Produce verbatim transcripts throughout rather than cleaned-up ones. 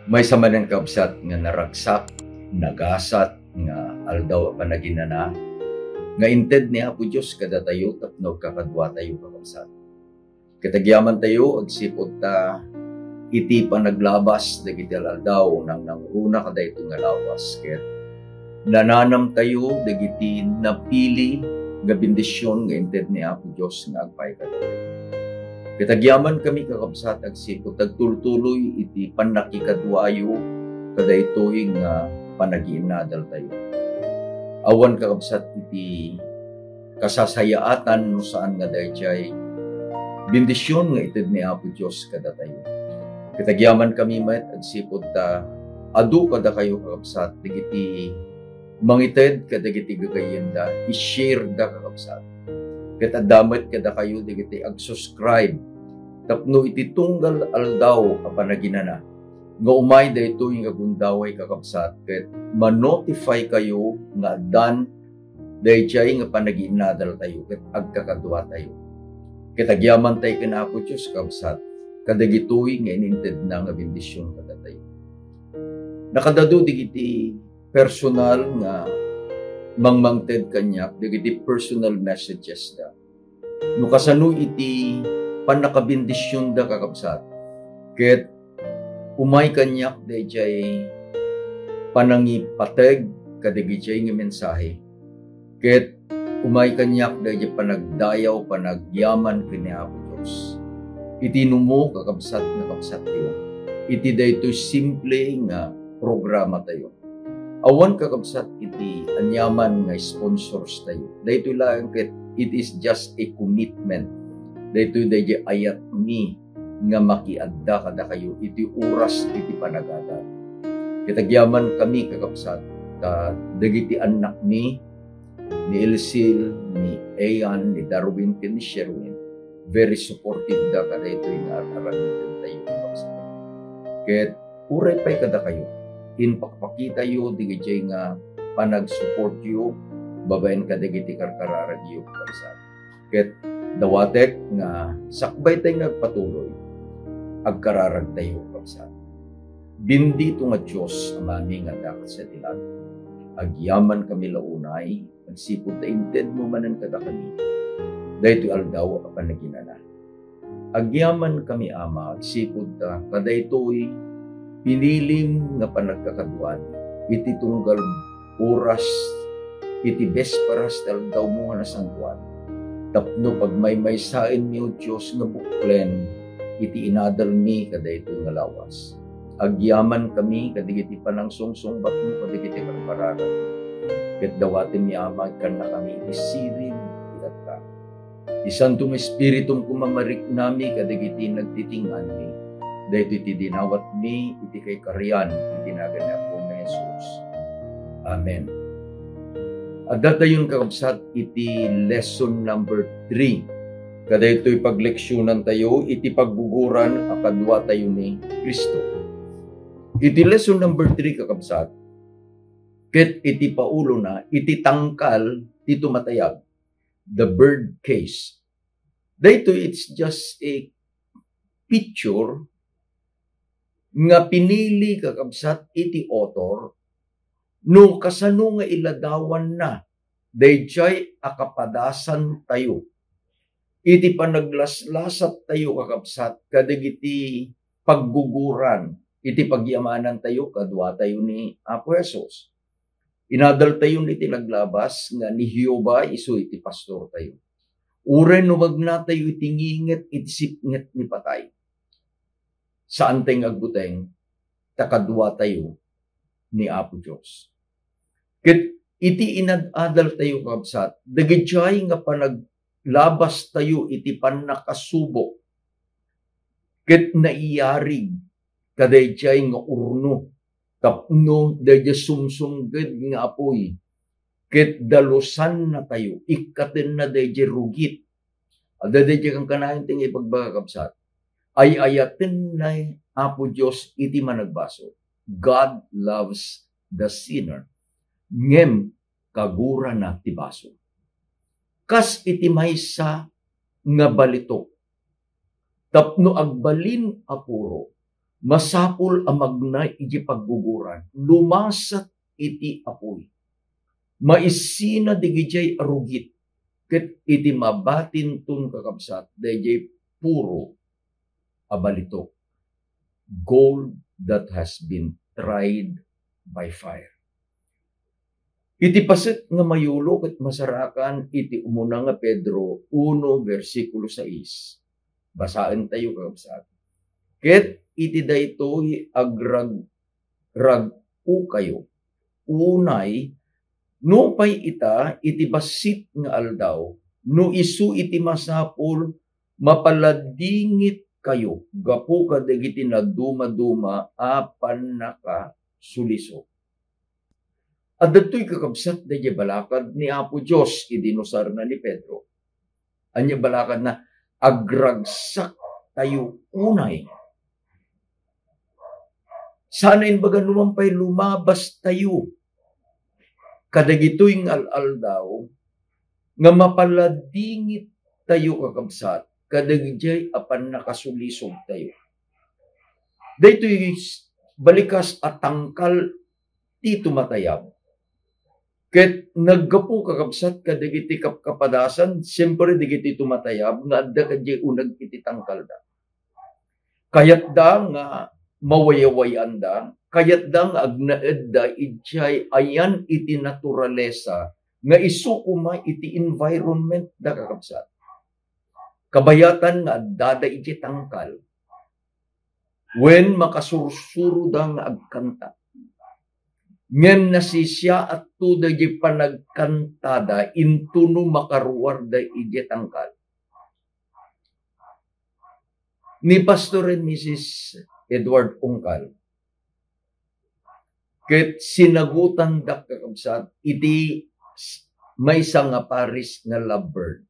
Maysa manen, kabsat, nga naragsak, nagasat nga aldaw a panaginana nga inted ni Apo Dios kadatayo tapno agkakaduatayo, kakabsat. Ket agyamantayo agsipud ta iti panaglabas dagiti al-aldaw, nangnangruna kadaytoy nga lawas, ket nananamtayo dagiti napili nga bendision nga inted ni Apo Dios nga agpaay kadatayo. Ket agyamankami, kakabsat, agsipud ta agtultuloy iti pannakikaduayo kadaytoy nga panagiinnadaltayo. Awan, kakabsat, iti kasasayaatan no saan nga daydiay bendision nga ited ni Apo Dios kadatayo. Ket agyamankami met agsipud ta adu kadakayo, kakabsat, dagiti mangited kadagiti gagayyemda, i-share da, kakabsat. Ket adda met kadakayo dagiti ag-subscribe tapno iti tunggal aldaw a panaginana nga umay daytoy nga gundaway, kakabsat, ket ma-notify kayo nga addan daydiay nga panagiinnadaltayo ket agkakaduatayo. Ket agyamantay ken Apo Dios, kabsat, kadagitoy nga inintedna nga bendision kadatayo. Nakadadu dagiti personal nga mangmangted kaniak, dagiti personal messages da. No kasano iti pannakabendisionda, kakabsat, ket umay kaniak daydiay panangipateg kadagijay nga mensahe, ket umay kaniak daydiay panagdayaw, panagyaman ken ni Apo Dios. Iti numo, kakabsat, nga kabsatyo, iti daytoy simple nga programatayo, awan, kakabsat, iti aniaman nga sponsors tayo. Daytoy laeng ket it is just a commitment. Daytoy daydiay ayatmi nga makiadda kadakayo iti oras iti panagadal. Ket agyamankami, kakabsat, ta dagiti annakmi, ni Elsil, ni Ian, ni Darwin, ken ni Sherwin, very supportive da kadaytoy nga ar-aramidentayo, kakabsat. Ket uray pay kadakayo, impakpakitayo dagijay nga panagsupportyo babaen kadagiti karkararagyo, kakabsat. Ket dawatek nga sakbaytay nga agpatuloy, agkararagtayo, kakabsat. Bendito nga Dios, Amami nga adda sadiay langit, agyamankami la unay agsipud ta intedmo manen kadakami daytoy aldaw a panaginana. Agyamankami, Ama, agsipud ta kadaytoy pinilim nga panagkakaduami iti tunggal oras, iti besperas ti aldawmo nga nasantoan, tapno pagmaymaysaenmi, O Dios, nga buklen iti inadalmi kadaytoy nga lawas. Agyamankami kadagiti panangsungsungbatmo kadagiti karkararagmi, ket dawatenmi, Ama, ikkannakami iti sirin ti dadduma. Ti Santo nga Espiritum koma mariknami kadagiti nagtiting-anmi. Daytoy ti dinawatmi iti kaikarian iti nagan ni Apo nga Jesus. Amen. Adda tayon, kakabsat, iti lesson number three. Kadaytoy pagleksionantayo iti pagguguran a kaduatayo ni Cristo. Iti lesson number three, kakabsat, ket iti paulona, iti tangkal ti tumatayab, the bird case. Daytoy, it's just a picture nga pinili, kakabsat, iti author no kasano nga iladawanna daydiay a kapadasantayo iti panaglaslasat tayo, kakabsat, kadagiti pagguguran iti pagyamanantayo kaduatayo ni Apo Jesus. Inadaltayon iti naglabas nga ni Jehovah isu iti pastortayo. Uray no magnatayo iti nginget iti sipnget ni patay, saantay nga agbuteng ta kaduatayo ni Apo Dios. Ket iti inad-adaltayo, kabsat, dagidiay nga panaglabastayo iti pannakasubo ket naiyarig kadaydiay nga urno tapno daydiay sumsumged nga apuy ket dalosannatayo, ikkatenna daydiay rugit. Adda daydiay kankanayon ti nga ibagbaga, kabsat. Ay-ayaten ni Apo Dios iti managbasol. God loves the sinner. Ngem kagurana ti basol. Kas iti maysa nga balitok tapno agbalin a puro, masapul a magna iti pagguguran, lumasat iti apuy. Maissina dagidiay a rugit, ket iti mabatinton, kakabsat, daydiay puro a balitok, gold that has been tried by fire. Iti paset nga mayulo ket masarakan iti umuna nga Pedro uno, bersikulo sais. Basaentayo, kakabsat. Ket iti daytoy agrag-, rag-ukayo, unay, nupay ita iti bassit nga aldaw, no isu iti masapul, mapaladingitkayo gapu kadagiti nadumaduma a pannakasulisog. Adda toy, kakabsat, daydiay balakad ni Apo Dios idi inusarna ni Pedro. Ania balakadna? Agragsaktayo unay. Sana imbaga, numan pay lumabastayo kadagitoy nga al-aldaw nga mapaladingitayo, kakabsat, kadagijay a pannakasulisogtayo. Daytoy s-, balikas a tangkal ti tumatayab. Ket naggapu, kakabsat, kadagiti kapkapadasan, siyempre, dagiti tumatayab nga adda kadiay uneg iti tangkalda. Kayatda nga mawayaway-anda, kayatda nga agnaedda idiay ayan iti naturalesa nga isu koma iti environment da, kakabsat. Kabayatan nga addada idiay tangkal. Wen makasursuroda nga agkanta. Ngem nasisiaatto daydiay panagkantada intono makaruarda idiay tangkal. Ni Pastor and Missus Edward Ungkal, ket sinagutandak, kakabsat, iti s-, maysa nga pares nga lovebird.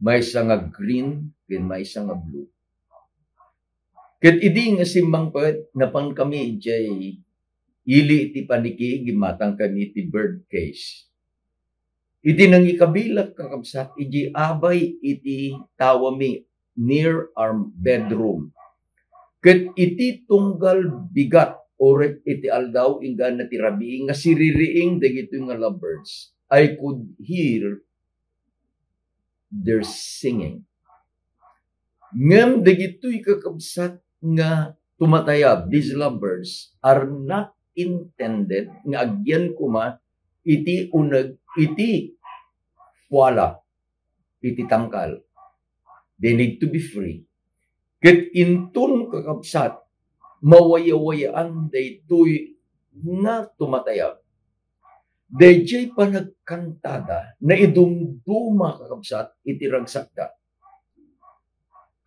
Maysa nga green, ken maysa nga blue. Ket idi nga simmangpet, napankami idiay ili ti paniki, gimmatangkami iti bird cage. Iti nangikabilak, kakabsat, idiay abay iti tawami, near our bedroom. Ket iti tunggal bigat, orek iti aldaw, inggana ti rabii nga siririing dagitoy nga lovebirds, I could hear their singing. Ngem dagitoy, kakabsat, nga tumatayab, these lovebirds, are not intended nga agyan koma iti uneg iti kuala, iti tangkal. They need to be free. Ket inton, kakabsat, mawayawayaan daytoy nga tumatayab, daydiay panagkantada, naidumduma, kakabsat, iti ragsakda.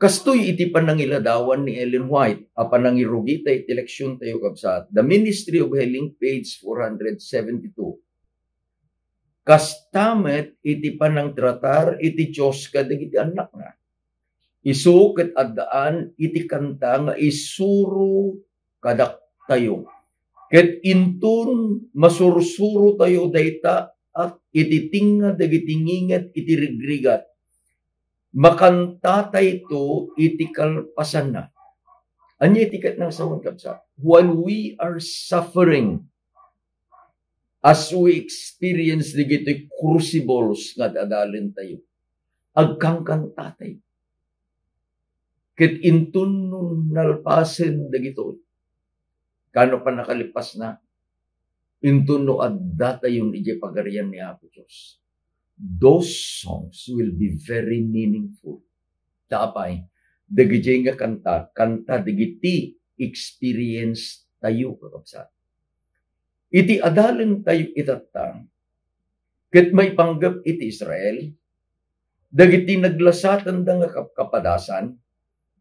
Kastoy iti panangiladawan ni Ellen White a panangirugita iti leksiontayo, kabsat, The Ministry of Healing, page four hundred seventy-two. Kasta met iti panangtratar iti Dios kadagiti annakna. Isu ket addaan iti kanta nga isuro kadaktayo. Ket inton masursurotayo dayta, at iti tengnga dagiti nginget iti rigrigat, makantatayto iti kalpasanna. Ania iti ket nasawen, kabsat? While we are suffering, as we experience dagiti crucibles nga ad-adalentayo, agkankantatay. Ket inton no nalpasen dagitoy, kano pannakalippasna, inton no addatayon idiay Pagarian ni Apo Dios, those songs will be very meaningful. Ta apay, dagidiay nga kanta, kanta dagiti experience tayo, kakabsat. Iti adalen tayo itatta, ket maipanggep iti Israel, dagiti naglasatanda nga kapkapadasan,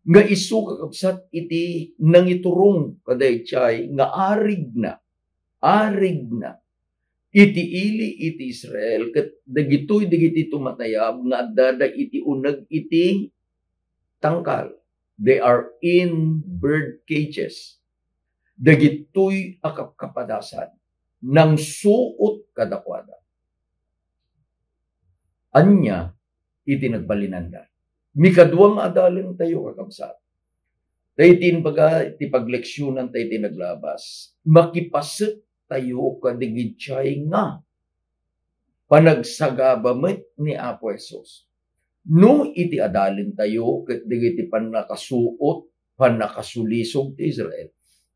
nga isu, kakabsat, iti nangiturong kadaydiay nga arigna, arigna iti ili iti Israel, ket dagitoy dagiti tumatayab nga addada iti uneg iti tangkal. They are in bird cages. Dagitoy a kapkapadasan, nangsuot kadakuada. Ania iti nagbalinanda? Mikadua nga adalentayo, kakabsat. Ta iti imbaga ti pagleksionan tayo iti naglabas, makipaset tayo kadagiti nga panagsagaba met ni Apo Jesus. No iti adalen tayo ket dagiti pannakasuot, pannakasulisog ti Israel,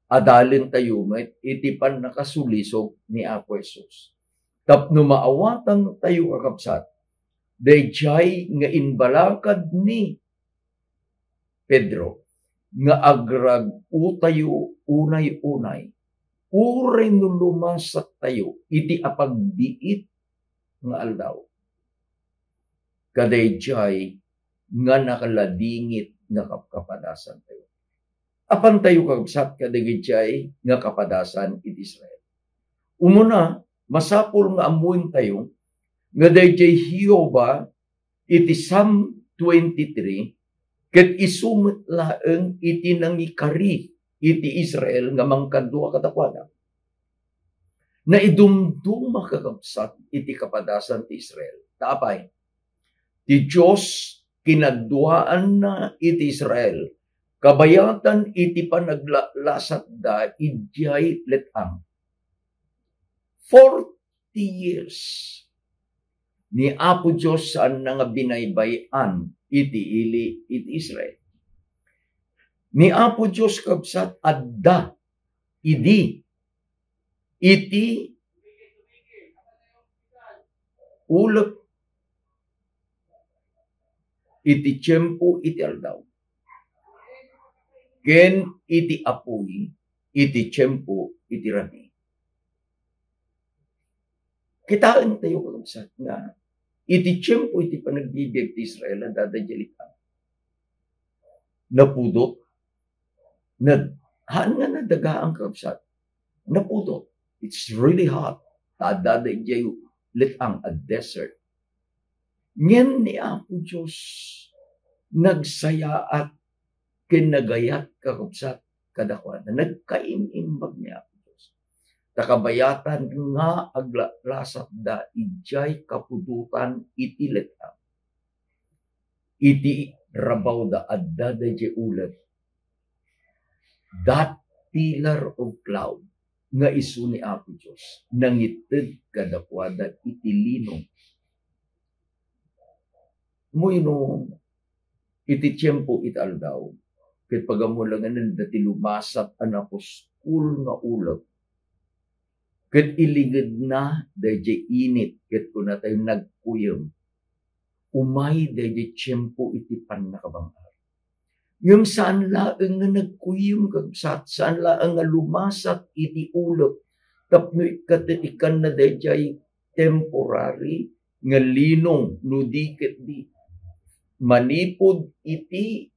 adalen tayo met iti pannakasulisog ni Apo Jesus. Tapno maawatan tayo, kakabsat, dayjay nga imbalakad ni Pedro nga agrag-o tayo unay-unay, uray no lumasat tayo iti apagbiit nga aldaw, kadayjay nga nakaladingit nga kapkapadasan tayo. Apan tayo, kakabsat, kadagijay nga kapadasan iti Israel. Umuna, masapul nga ammoen tayo nga dayjay Jehovah iti Psalm twenty-three, ket isu met laeng iti nangikari iti Israel nga mangkadua kadakuada. Naidumduma, kakabsat, iti kapadasan ti Israel. Ta apay? Ti Dios kinadduaanna iti Israel, kabayatan iti panaglalasatda idiay let-ang. Forty years. Ni Apo Dios saanna nga binaybay-an iti ili iti Israel. Ni Apo Dios, kabsat, adda idi iti ulep, iti tiempo iti aldaw, ken iti apuy iti tiempo iti rabii. Kitaen tayo, kakabsat, nga iti tiempo iti panagbibiag ti Israel, adda dayjay let-ang. Napudot, nad-, haan nga nadagaan, kakabsat. Napudot. It's really hot. Ta adda dayjay let-ang a desert. Ngem ni Apo Dios nagsayaat ken nagayat, kakabsat, kadakuada. Nagkaim-imbag ni Apo Dios. Ta kabayatan nga aglalasatda idiay kapudotan iti let-ang. Iti rabawda adda dayjay ulep, that pillar of cloud nga isu ni Apo Dios nangited kadakuada iti linong. Muyno iti tiempo iti aldaw, ket pagamulanganen dati lumasat a napuskol nga ulep, ket ilingedna dayjay init, ket kunatayo nagkuyem. Umay dayjay tiempo iti pannakabang-ar. Ngem saan laeng nga nagkuyem, kabsat, saan laeng nga lumasat iti ulep tapno ikkat-, ikkanna dayjay temporary nga linong, no di ket di manipud iti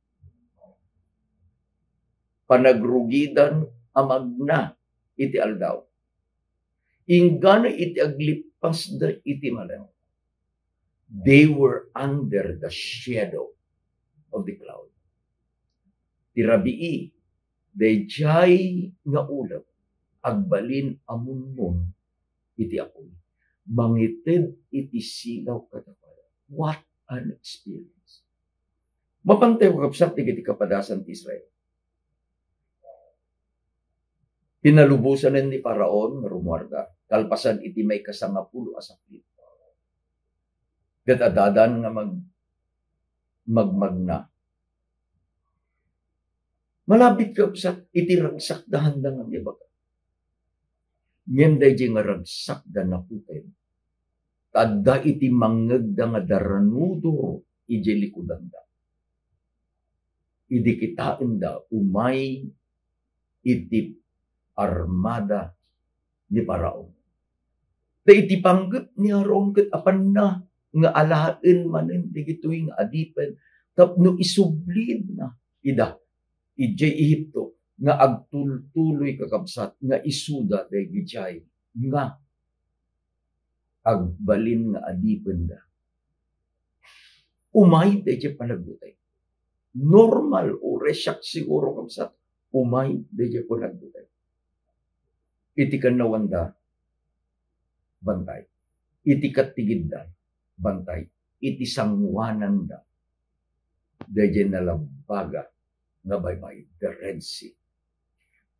panagrugidan a magna iti aldaw. Inggana iti aglippasda iti malem, they were under the shadow of the cloud. Ti rabii, dayjay nga ulep, agbalin a munmun iti apuy. Mangited iti silaw kadakuada. What an experience! Mapantayo, kakabsat, dagiti kapadasan ti Israel. Pinalubosanen ni Faraon nga rumuarda, kalpasan iti maikasangapulo a sakit. Ket addadan nga mag-, magmagna. Malabit, kabsat, iti ragsakda, haanda nga ibaga. Ngem dayjay nga ragsakda naputed. Ta adda iti mangngegda nga daranudor idiay likudanda. Idi kitaenda, umay iti armada ni Faraon. Ta iti panggep ni Faraon ket apanna nga alaen manen dagitoy nga adipen tapno isublina ida idiay Egipto nga agtultuloy, kakabsat, nga isuda daydiay nga agbalin nga adipenda. Umay daydiay panagduteng. Normal, uray siak siguro, kabsat, umay daydiay panagduteng. Iti kannawanda, bantay. Iti kattigidda, bantay. Iti sanguananda, daydiay nalabbaga nga baybay, the Red Sea,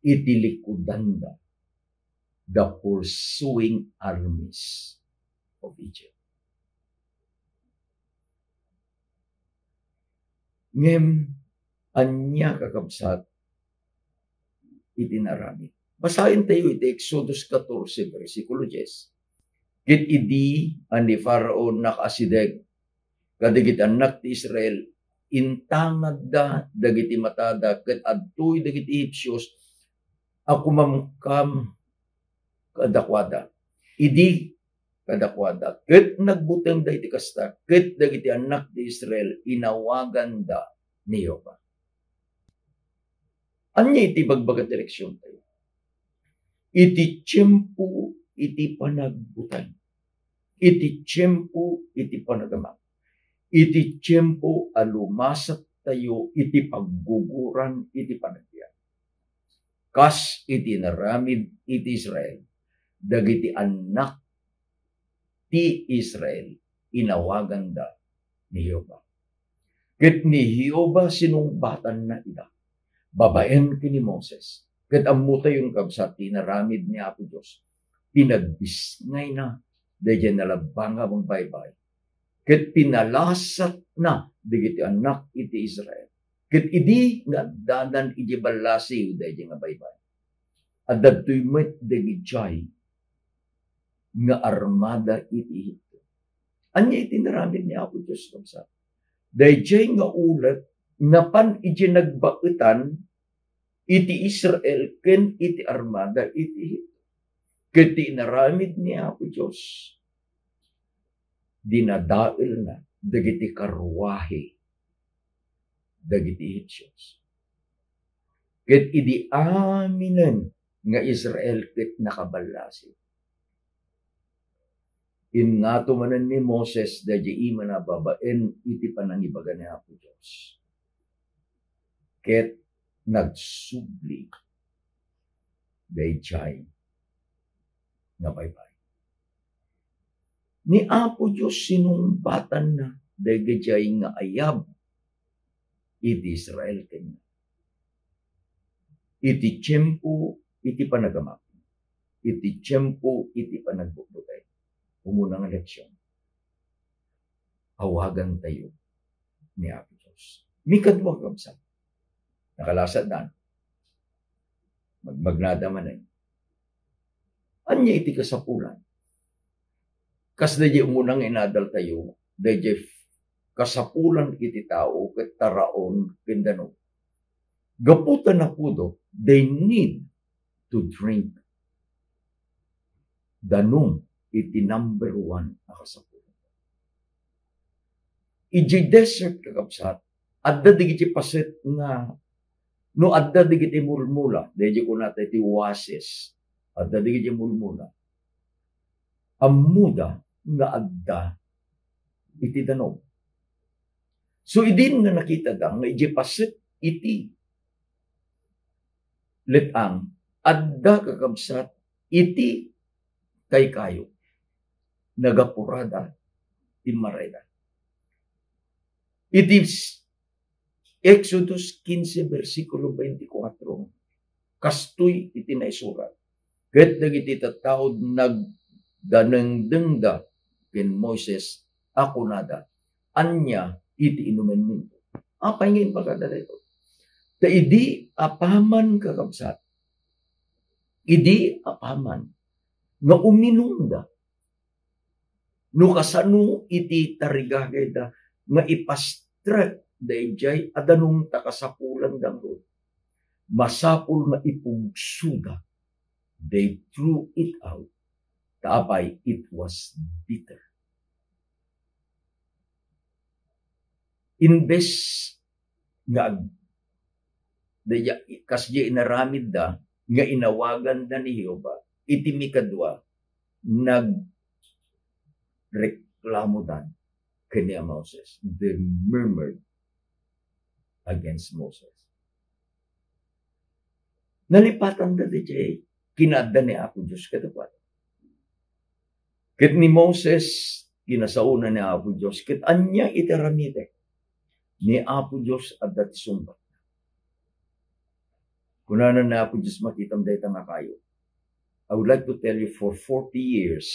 iti likudanda, the pursuing armies of Egypt. Ngem, ania, kakabsat, iti inaramid? Basaentayo iti Exodus catorce, bersikulo dies. Ket idi a ni Faraon nakaasideg kadagiti annak ti Israel, intangadda dagiti matada ket adtoy dagiti Ehipsios a kumamkam kadakuada. Idi kadakuada, ket nagbutengda iti kasta, ket dagiti annak ti Israel, inawaganda ni Jehovah. Ania iti ibagbaga ti leksiontayo? Iti tiempo iti panagbuteng, iti tiempo iti panagamak, iti tiempo a lumasattayo iti pagguguran iti panagbiag. Kas iti inaramid iti Israel, dagiti annak ti Israel, inawaganda ni Jehovah. Ket ni Jehovah sinungbatanna ida babaen ken ni Moses. Ket ammotayon, kabsat, ti inaramid ni Apo Dios. Pinagbisngayna daydiay nalabangan a baybay. Ket pinalasatna dagiti annak iti Israel. Ket idi nga addadan idiay ballasiw daydiay nga baybay, adda daytoy met dagidiay nga armada iti Ehipto. Ania iti inaramid ni Apo Dios, kabsat? Daydiay nga ulep napan idiay nagbaetan iti Israel ken iti armada iti Ehipto. Ket ti inaramid ni Apo Dios, dinadaelna dagiti karruahe dagiti Ehipsios. Ket idi aminen nga Israel ket nakaballasiw, innato manen ni Moses daydiay imana babaen iti panangibaga ni Apo Dios. Ket nagsubli daydiay nga baybay. Ni Apo Dios sinungbatanna daydiay nga ayab iti Israel kenna. Iti tiempo iti panagamak, iti tiempo iti panagbutbuteng. Umuna nga leksion, awagantayo ni Apo Dios. Mikadua, kabsat, nakalasatdan, magmagnada manen. Ania iti kasapulan? Kas daydiay umuna nga inadaltayo, daydiay kasapulan iti tao ket taraon ken danum. Gapu ta napudot, they need to drink danum iti number one a kasapulan. Idiay desert, kakabsat, adda dagiti paset nga, no adda dagiti mulmula, daydiay kunata iti oasis, adda dagiti mulmula, ammoda nga adda iti danum. So, idin nga nakitada nga idiay paset iti let-ang, adda, kakabsat, iti kaykayo, nagapurada, timmarayda. Iti s-, Exodus quince, bersikulo twenty-four, kastoy iti naisurat, "Ket dagiti tattao nagdanengdengda ken Moises a kunada, 'Ania iti inumenminto?'" Apay nga imbagada daytoy? Ta idi apaman, kakabsat, idi apaman nga uminumda, no kasano iti tarigagayda nga ipastrek daydiay a danum ta kasapulan danum, masapul nga ipugsoda. They threw it out. Ta apay, it was bitter. Imbes nga ag-, daydiay, kasdiay inaramidda nga inawaganda ni Jehovah, iti mikadua, nagreklamodan ken ni Moses. They murmured against Moses. Nalipatanda daydiay kinaadda ni Apo Dios kadakuada. Ket ni Moses, kinasaona ni Apo Dios, ket ania iti aramidek? Ni Apo Dios adda ti sungbatna. Kunana ni Apo Dios, "Makitam dayta nga kayo. I would like to tell you, for forty years,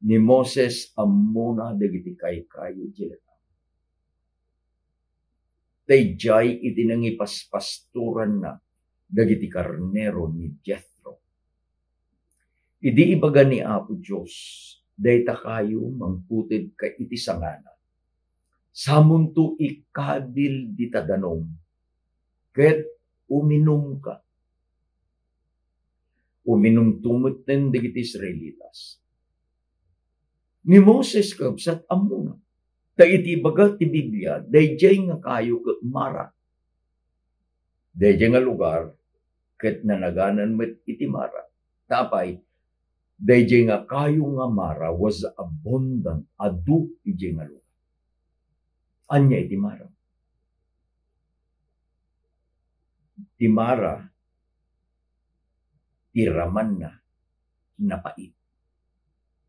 ni Moses ammona dagiti kaykayo idiay letang. Ta idiay iti nangipaspastoranna dagiti karnero ni Jethro." Idi ibaga ni Apo Dios, "Dayta kayo, mangkuted ka iti sangana. Samonto ikabil dita danum, ket uminumka." Uminumto metten dagiti Israelitas. Ni Moses, kakabsat, ammona. Ta iti ibaga ti Biblia, daydiay nga kayo ket Mara. Daydiay nga lugar, ket nanaganan met iti Mara. Ta apay, daydiay nga kayo nga Mara was abundant, adu idiay nga lugar. Ania iti Mara? Ti Mara, ti ramanna, napait.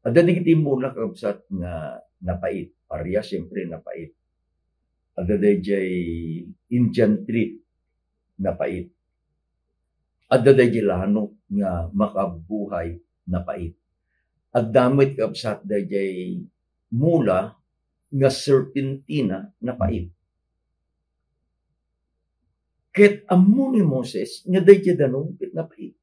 Adda dagiti mula, kakabsat, nga napait. Paria, siyempre, napait. Adda daydiay Indian tree, napait. Adda daydiay lanok nga makabuhay, napait. Adda met, kakabsat, daydiay mula nga serpentina, napait. Ket ammo ni Moses nga daydiay danum ket napait.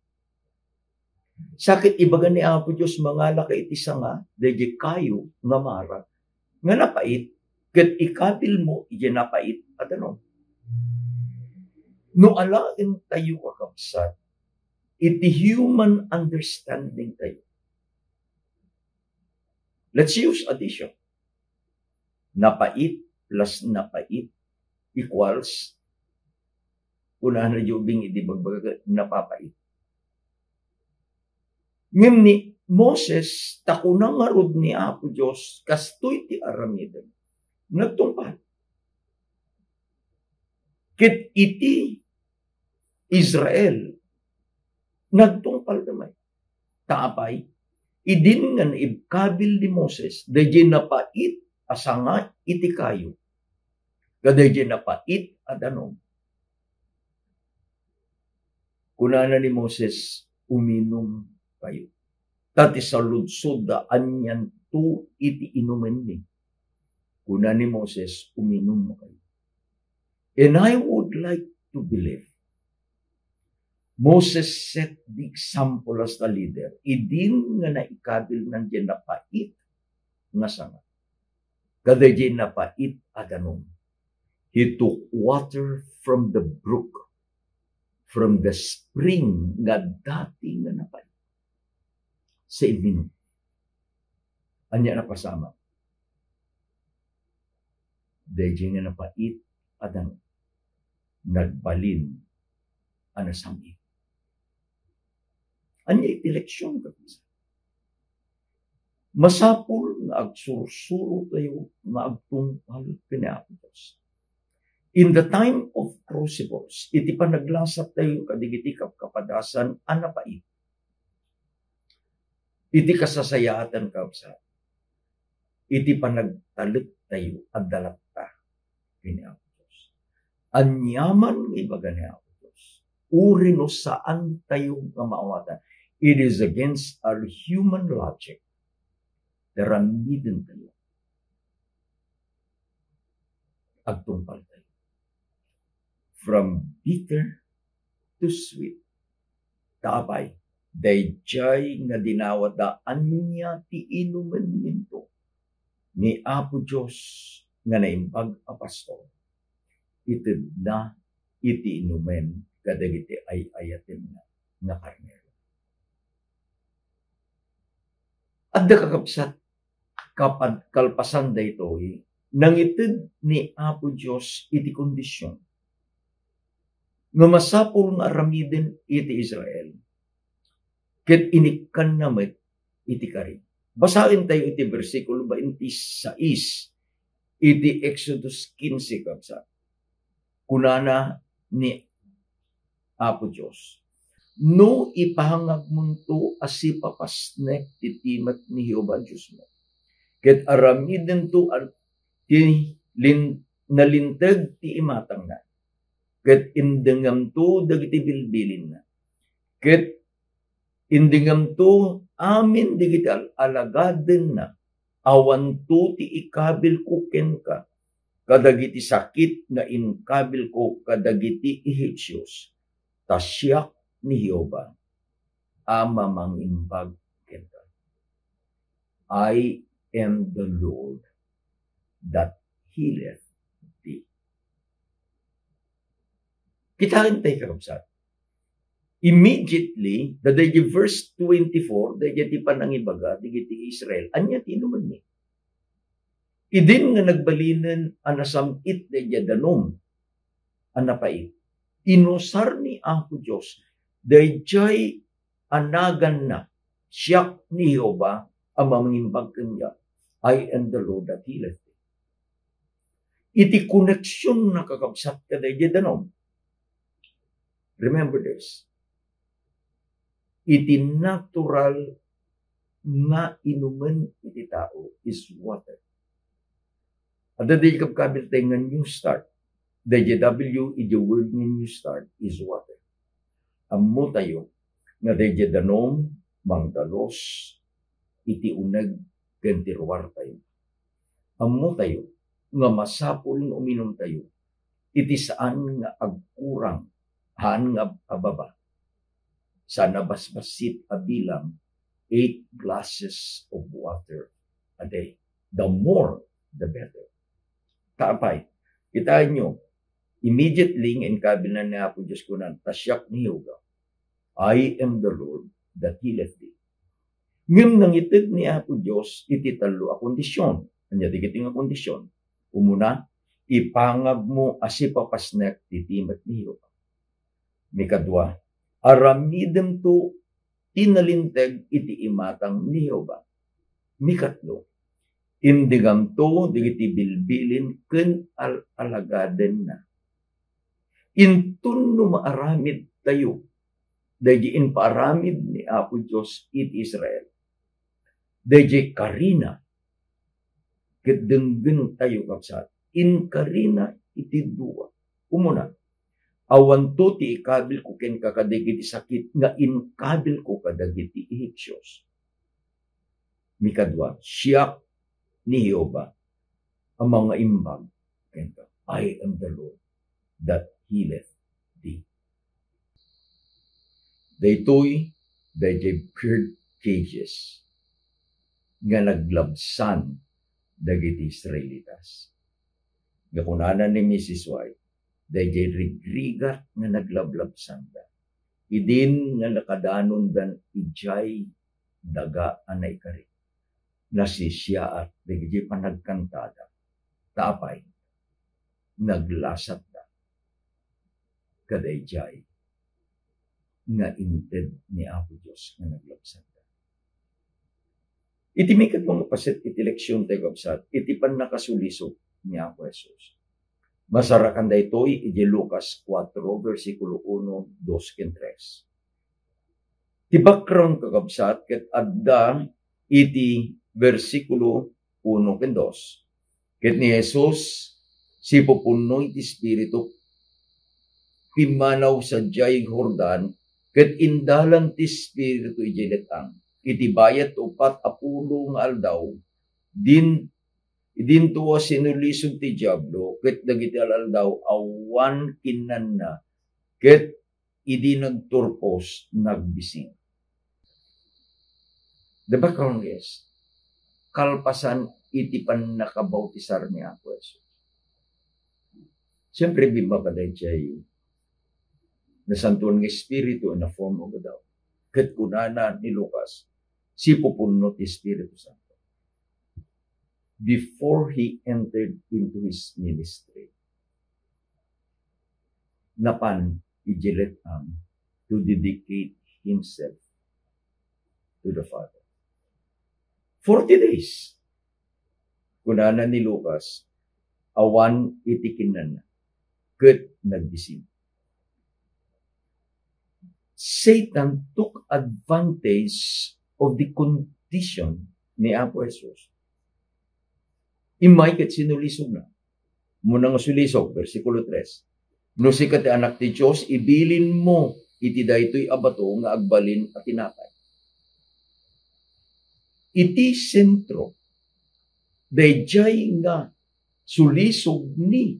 Sa ket ibaga ni Apo Dios, "Mangalaka iti sanga daydiay kayo nga Mara nga napait, ket ikabilmo idiay napait a danum." No alaentayo, kakabsat, iti human understanding tayo, let's use addition. Napait plus napait equals, kunana ni Jobing idi bagbaga, napapait. Ngem ni Moses, ta kuna ngarud ni Apo Dios, kastoy ti aramiden, nagtungpal. Ket iti Israel, nagtungpalda met. Ta apay, idin nga naikabil ni Moses daydiay napait a sanga iti kayo, kadaydiay napait a danum, kunana ni Moses, "Uminum kayo. Ta ti saludsodda, anianto iti inumenmi?" Kuna ni Moses, "Uminum kayo." And I would like to believe Moses set the example as a leader. Idin nga naikabil nan diay napait nga sanga, kadaydiay napait a danum. He took water from the brook, from the spring nga dati nga napait. Sa imminum. Ania napasamak? Daydiay nga napait a danum, nagbalin a nasam-it. Ania iti leksion, kakabsat? Masapul nga agsursuro tayo nga agtungpal ken ni Apo Dios. In the time of crucibles, iti panaglasat tayo kadagiti kapkapadasan a napait, iti kasasayaatan, kakabsat, iti panagtalek tayo, adda latta ken ni Apo Dios. Aniaman nga ibaga ni Apo Dios, uray no saan tayo nga maawatan, it is against our human logic. Aramiden tayo. Agtungpal tayo. From bitter to sweet. Ta apay, daydiay nga dinawatda, ania ti inumenminto? Ni Apo Dios nga Naimbag a Pastor, itedna iti inumen kadagiti ay-ayatenna nga karnero. Adda, kakabsat, kapad-, kalpasan daytoy, nangited ni Apo Dios iti kondisyon nga masapul nga aramiden iti Israel, ket inikkanna met iti kari. Basaen tayo iti bersikulo twenty-six iti Exodus quince, kabsat. Kunana ni Apo Dios, "No ipahangagmonto a sipapasnek ti timek ni Jehovah Diosmo, ket aramidento a ti lin-, nalinteg ti imatangna, ket indengamto dagiti bilbilinna, ket indengamto amin dagiti al-, alagadenna, awanto ti ikabilko kenka kadagiti sakit nga inkabilko kadagiti Ehipsios, ta siak ni Jehovah a mamangimbag kenka. I am the Lord that healeth thee. Kitaen tayo, kakabsat. Immediately, daydi verse twenty-four, daydi ti panangibaga dagiti Israel, ania ti inumenmi? Idin nga nagbalinen a nasam-it daydi danum a napait, inusar ni Apo Dios daydiay a naganna, "Siak ni Jehovah a mangimbag kenka. I am the Lord that healeth thee." Iti koneksionna, kakabsat, kadaydi danum. Remember this. Iti natural nga inumen iti tao is water. Adda di kabkabil tayo nga new start. Daydi W, iti word nga new start is water. Ammo tayo nga daydi danum mangdalus iti uneg ken ti ruar tayo. Ammo tayo nga masapul nga uminum tayo iti saan nga agkurang, haan nga ababa. Sa nabasbasit a bilang, eight glasses of water a day. The more, the better. Ta apay, kitaenyo, immediately nga inkabilna ni Apo Dios kunan, "Ta siak ni Jehovah, I am the Lord that healeth thee." Ngem nangited ni Apo Dios iti tallo a kondisyon. Ania dagiti nga kondisyon? Umuna, ipangagmo a sipapasnek ti timek ni Jehovah. Mikadua, aramidemto ti nalinteg iti imatang ni Jehovah. Mikatlo, indengamto dagiti bilbilin ken al-alagadenna. Inton no maaramid tayo daydi impaaramid ni Apo Dios iti Israel, daydi karina, ket denggen tayo, kabsat, inkarina iti dua. Umuna, awanto ti ikabilko kenka kadagiti sakit nga inkabilko kadagiti Ehipsios. Mikadua, siak ni Jehovah a mangaimbag kenka. I am the Lord that healeth thee. Daytoy, daydiay bird cages nga naglabsan dagiti Israelitas. Nga kunana ni Missus White, daydiay rigrigat nga naglablabsanda. Idin nga nakadanondan idiay daga a naikari, nasisiaat dagiti panagkantada. Ta apay, naglasatda kadaydiay nga inted ni Apo Dios nga naglabsanda. Iti mikadua nga paset iti leksion tayo, kabsat, iti pannakasulisog ni Apo Jesus. Masarakan daytoy iti Lucas kuatro, bersikulo uno, dos, ken tres. Ti background, kakabsat, ket adda iti bersikulo uno ken dos. Ket ni Jesus, sipupunno iti Espiritu, pimmanaw sadiay Jordan, ket indalan ti Espiritu idiay let-ang. Iti bayat ti uppat a pulo nga aldaw, din-, idinto a sinulisog ti Diablo, ket dagiti al-aldaw awan kinnanna, ket idi nagturpos, nagbising. The background is, kalpasan iti pannakabautisar ni Apo Jesus. Siyempre, bimmapada idiay nasantuan nga Espiritu in a form of a dove. Ket kunana ni Lucas, sipupunno ti Espiritu Santo. Before he entered into his ministry, napan idiay let-ang to dedicate himself to the Father. Forty days. Kunana ni Lucas, awan iti kinnanna, ket nagbising. Satan took advantage of the condition ni Apo Jesus. Immay ket sinulisogna. Muna nga sulisog, bersikulo tres, No sika ti Anak ti Dios, ibilinmo iti daytoy a bato nga agbalin a tinapay. Iti sentro, daydiay nga sulisog ni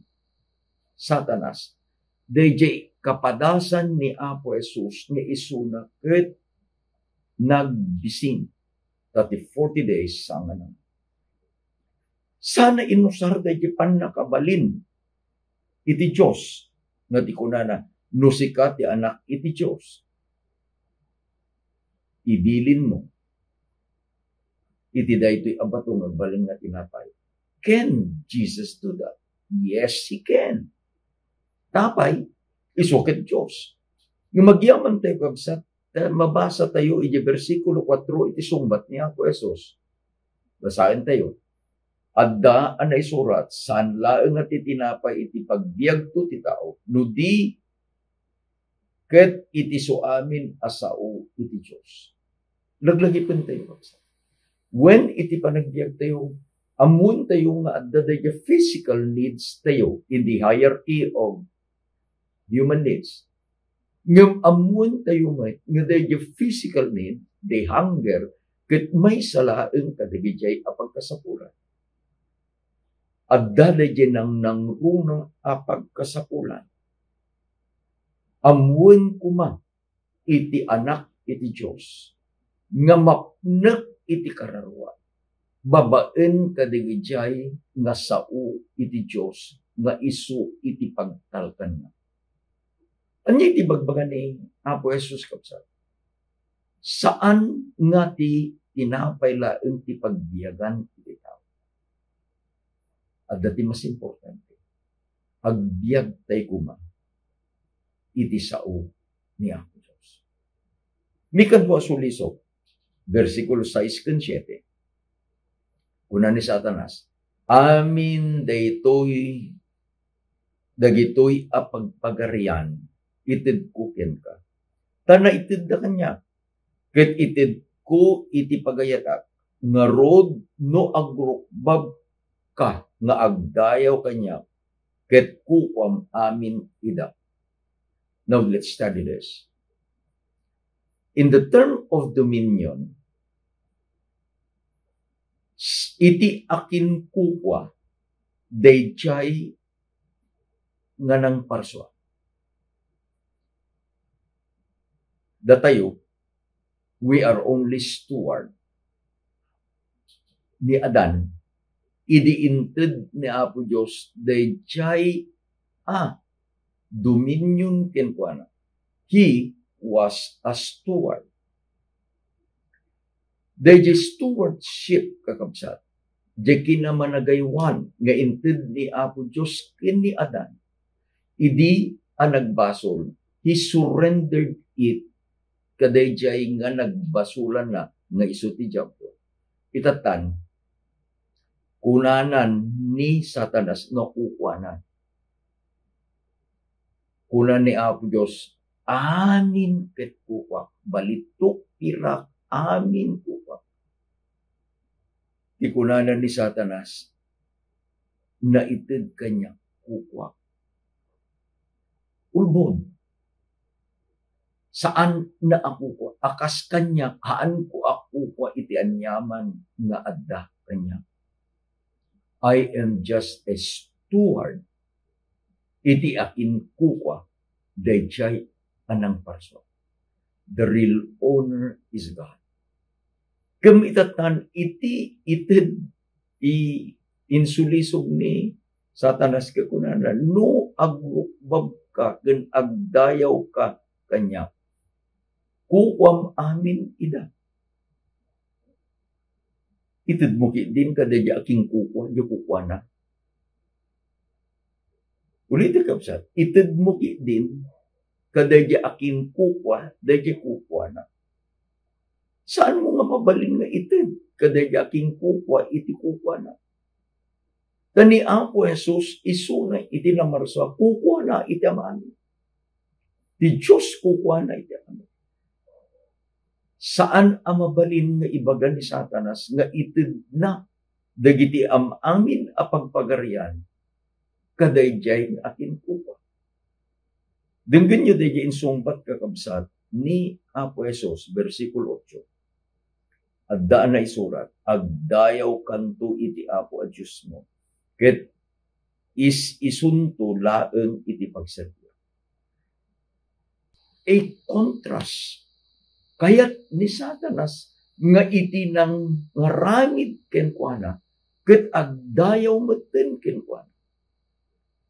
Satanas, daydiay kapadasan ni Apo Jesus nga isuna ket nagbisin ta ti forty days sanganan. Sana inusar daydiay pannakabalin iti Dios nga ti kunana, "No sika ti Anak iti Dios, ibilinmo iti daytoy a bato nga agbalin nga tinapay." Can Jesus do that? Yes, he can. Apay? Isu ket Dios. Nga agyaman tayo, kabsat, ta mabasa tayo iti bersikulo kuatro iti sungbat ni Apo Jesus. Basaen tayo. Adda a naisurat, "Saan laeng a ti tinapay iti pagbiagto ti tao, no di ket iti suamin a sao iti Dios." Laglagipen tayo, kabsat. When iti panagbiag tayo, ammoen tayo nga adda daydi physical needs tayo in the hierarchy of human needs. Ngem ammoen tayo met nga daydi physical need, the hunger, ket maysa laeng kadagiti a pagkasapulan. Adda daydi nangnangruna a pagkasapulan. Ammoen koma iti Anak iti Dios nga mapnek iti kararua babaen kadagiti nga sao iti Dios nga isu iti pagtalkanna. Ania iti ibagbaga ni Apo Jesus, kabsat? Saan nga ti tinapay laeng ti pagbiagan iti tao. Adda ti mas importante. Agbiag tayo koma iti sao ni Apo Dios. Mikadua a sulisog, bersikulo sais ken siete. Kuna ni Satanas, "Amin daytoy, dagitoy a pagpagarian, itedko kenka. Ta naitedda kaniak, ket itedko iti pagayatak, ngarud, no agrukbabka nga agdayaw kaniak, ket kukuam amin ida." Now, let's study this. In the term of dominion, s-, iti akinkukua, daydiay nga nangparsua. Datayo, we are only steward ni Adan, idi inted ni Apo Dios daydiay a dominion kenkuana. He was a steward. Daydiay stewardship, kakabsat, diay kinamanagaywan nga inted ni Apo Dios ken ni Adan. Idi a nagbasol, he surrendered it kadaydiay nga nagbasolanna nga isu ti Diablo. Itatan, kunanan ni Satanas nga kukuana. Kuna ni Apo Dios, "Amin ket kukuak, balitok, pirak, amin kukuak." Ti kunana ni Satanas, "Naited kaniak kukuak." Ulbod. Saan na a kukua. A kas kaniak, haanko a kukua iti aniaman nga adda kaniak. I am just a steward iti akinkukua daydiay a nangparsua. The real owner is God. Ket itatan iti ited ti insulisog ni Satanas ket kunana, "No agrukbabka ken agdayawka kaniak, kukuam amin ida." Itedmo ketdin kadaydiay a kinkukua, diay kukuana. Ulitek, kabsat, itedmo ketdin kadaydiay a kinkukua, daydiay kukuana. Saanmo nga mabalin nga ited kadaydiay a kinkukua iti kukuana? Ta ni Apo Jesus, isuna iti namarsua, kukuana iti Ama amin. Ti Dios kukuana iti Ama amin. Saan a mabalin nga ibaga ni Satanas nga itedna dagiti am-amin a pagpagarian kadaydiay nga akinkukua. Denggenyo daydi insungbat, kakabsat, ni Apo Jesus, bersikulo otso. Adda a naisurat, "Agdayawkanto iti Apo a Diosmo, ket is-isunto laeng iti pagserbiam." A contrast. Kayat ni Satanas nga iti nangaramid kenkuana, ket agdayaw metten kenkuana.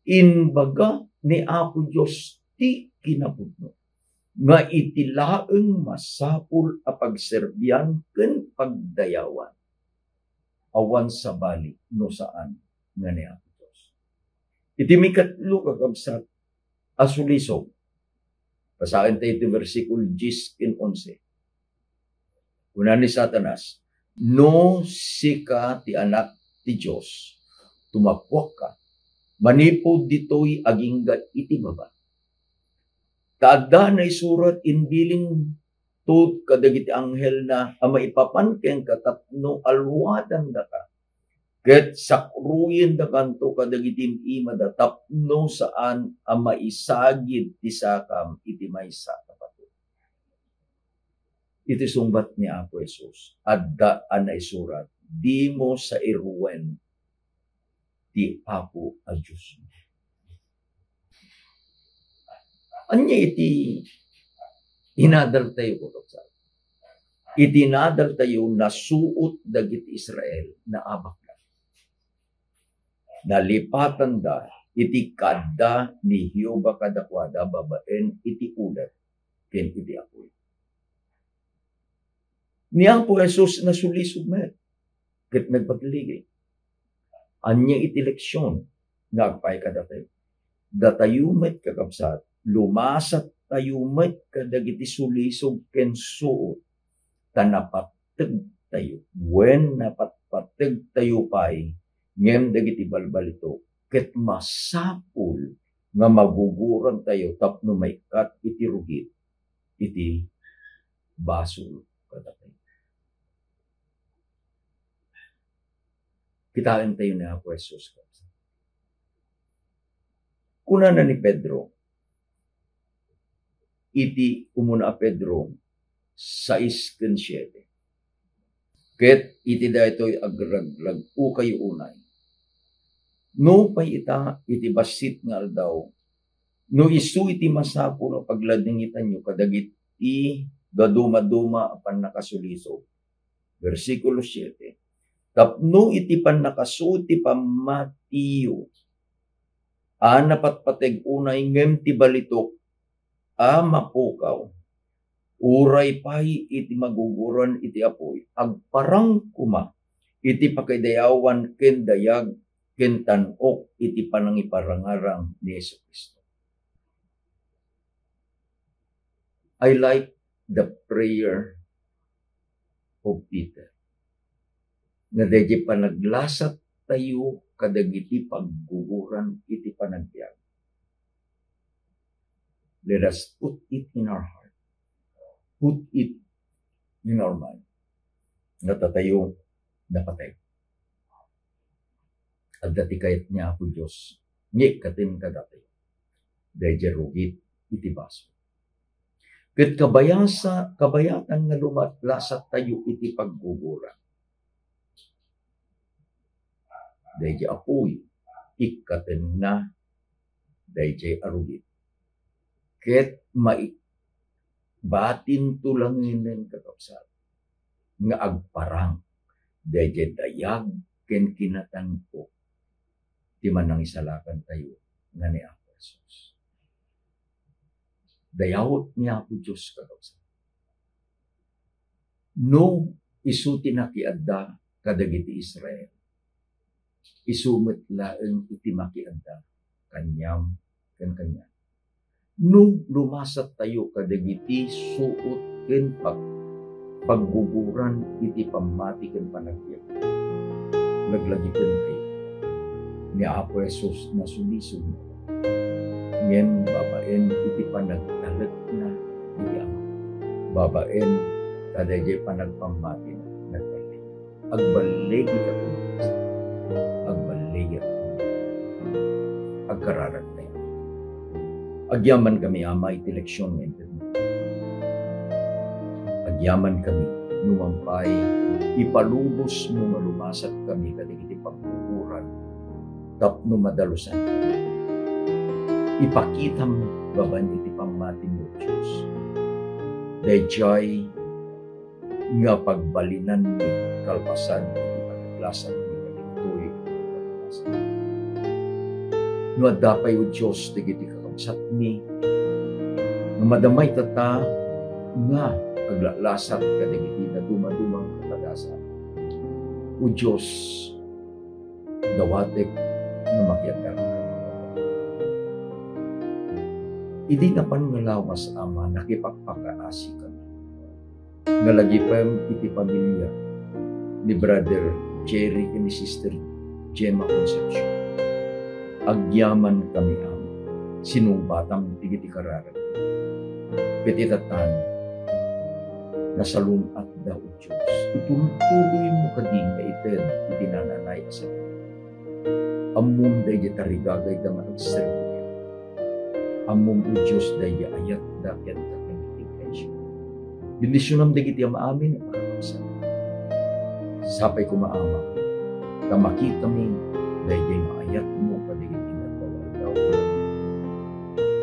Imbaga ni Apo Dios ti kinapudno nga iti laeng masapul a pagserbian ken pagdayawan, awan sabali no saan nga ni Apo Dios. Iti mikatlo, kakabsat, a sulisog, basaen tayo iti bersikulo dies ken onse. Kuna ni Satanas, "No sika ti Anak ti Dios, tumappuakka. Manipud ditoy, agingga iti baba. Ta adda naisurat, 'Imbilingto kadagiti anghelna a maipapan kenka tapno aluadandaka, ket sakruyendakanto kadagiti im-imada tapno saan a maisagid ti sakam iti maysa a bato.'" Iti sungbat ni Apo Jesus, adda a naisurat, "Dimo sairuen ti Apo a Diosmo." Ania iti inadaltayo, kakabsat? Iti inadaltayo, nasuot dagiti Israel, naabakna. Nalipatanda iti kaadda ni Jehovah kadakuada babaen iti ulet ken iti apuy. Ni Apo Jesus nasulisog met ket nagpagligi. Ania iti leksion nga agpaay kadatayo? Datayo met, kakabsat, lumasattayo met kadagiti sulisog ken suot, ta napattegtayo, wen napatpattegtayo pay, ngem dagiti balbalitok, ket masapul nga magugurantayo tapno maikkat iti rugit iti basol kadatayo. Kitaentayo ni Apo Jesus. Kunana ni Pedro, iti umuna a Pedro sais ken siete, "Ket iti daytoy agraglag-okayo unay, nupay ita iti bassit nga aldaw, no isu iti masapul a pagladingitanyo kadagiti dadumaduma a pannakasulisog." Bersikulo siete, "Tapno iti pannakasuot ti pammatiyo a napatpateg unay ngem ti balitok a mapukaw, uray pay iti maguguran iti apuy, agparang koma iti pakaidayawan ken dayag ken tan-ok iti panangiparangarang ni Jesu-Cristo." I like the prayer of Peter, nga daydi panaglasat tayo kadagiti pagguguran iti panagbiag. Let us put it in our heart. Put it in our mind. Nga datayo napateg. Adda ti kayat ni Apo Dios nga ikkaten kadatayo. Daydi rugit iti basol. Ket kabayasa-, kabayatan nga lumatlasat tayo iti pagguguran. Daydi apuy, ikkatenna daydi a rugit. Ket mai-, batinto langinen, kakabsat, nga agparang daydi dayag ken kinatan-ok ti manangisalakantayo nga ni Apo Jesus. Dayawek ni Apo Dios, kakabsat. No isu ti nakiadda kadagiti Israel, isu met laeng iti makiadda kaniam ken kaniak. No lumasat tayo kadagiti suot ken pag-, pagguguran iti pammati ken panagbiag, laglagipentayo ni Apo Jesus nasulisog, ngem babaen iti panagtalekna iti Ama, babaen ta daydiay panagpammatina, nagballig. Agballigi, kakabsat. Agballigi. Agkararag tayo. Agyamankami, Ama, iti leksion nga intedmo. Agyamankami, no man pay, ipalubosmo nga lumasatkami kadagiti pagbuburan tapno madalusankami. Ipakitam babaen iti pammatim, O Dios, daydiay nga pagbalinanmi kalpasan iti panaglasatmi kadagitoy a pagkakasal. No adda pay, O Dios, dagiti kakabsatmi nga madamay tatta nga aglalasat kadagiti dadumaduma nga kapagasat, O Dios, dawatek nga makiagka. Idi napan nga lawas, Ama, nakipagpakaasikami nga lagipem iti pamilia ni Brother Jerry ken ni Sister Gemma Concepcion. Agyamankami, Ama, sinungbatam dagiti kararag. Ket itatta, nasalun-atda, O Dios, itultuloymo kadi nga ited iti naan-anay a sakit. Ammom daydiay tarigagayda nga agserbiam. Ammom, O Dios, daydiay ayatda kenka ken iti iglesia. Bendisionam dagiti amin a kakabsat. Sapay koma, Ama, ta makitami daydiay nga ayatmo kadagiti nagbaballaw.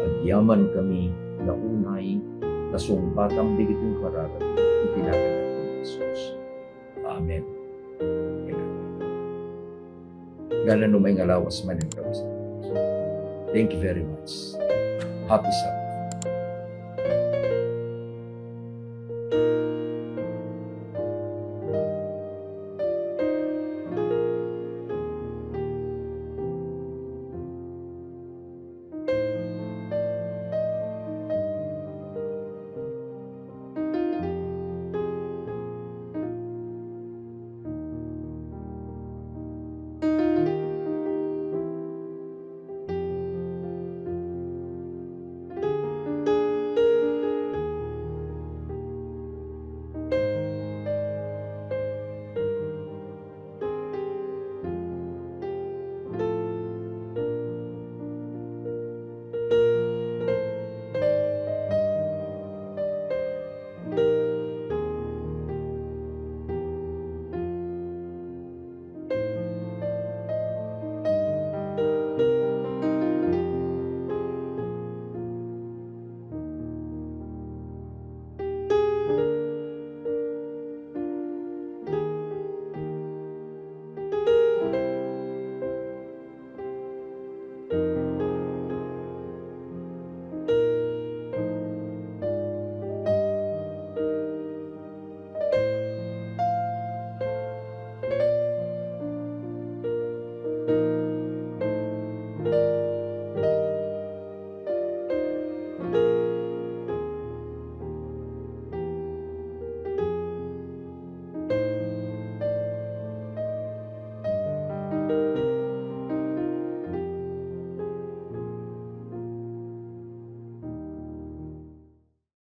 Agyamankami nga unay, ta sungbatam dagiti kararag iti nagan ni Jesus. Amen. Amen. Ngala no may nga lawas manen, kabsat. Thank you very much. Happy Sabbath.